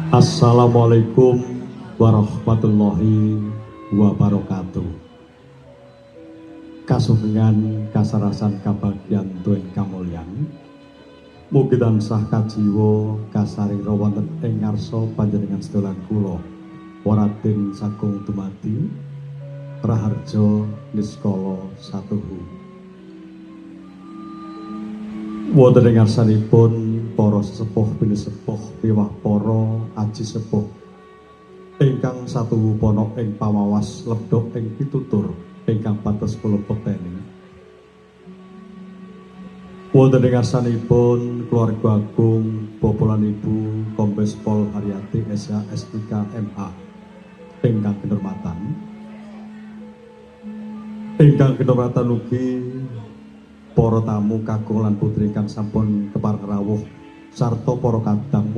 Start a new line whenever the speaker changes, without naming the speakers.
Assalamualaikum warahmatullahi wabarakatuh. Kasumengan kasarasan kabagyan tuen kamulyan. Mugi tansah kajiwa kasarira wonten ing ngarsa panjenengan sedaya kula. Waraden sagung dumadi raharja niskala satuhu. Wonten ing ngarsanipun para sesepuh pinisepuh miwah para aji sepuh ingkang satuhu pana ing pamawas lebda ing pitutur ingkang pates kula pekteni. Wonten ing ngarsanipun keluarga agung Bapak lan Ibu Kombes Pol Haryati SH SIK MH ingkang kinurmatan. Ingkang kinurmatan ugi para tamu kakung lan putri ingkang sampun kepareng rawuh sarta para kadang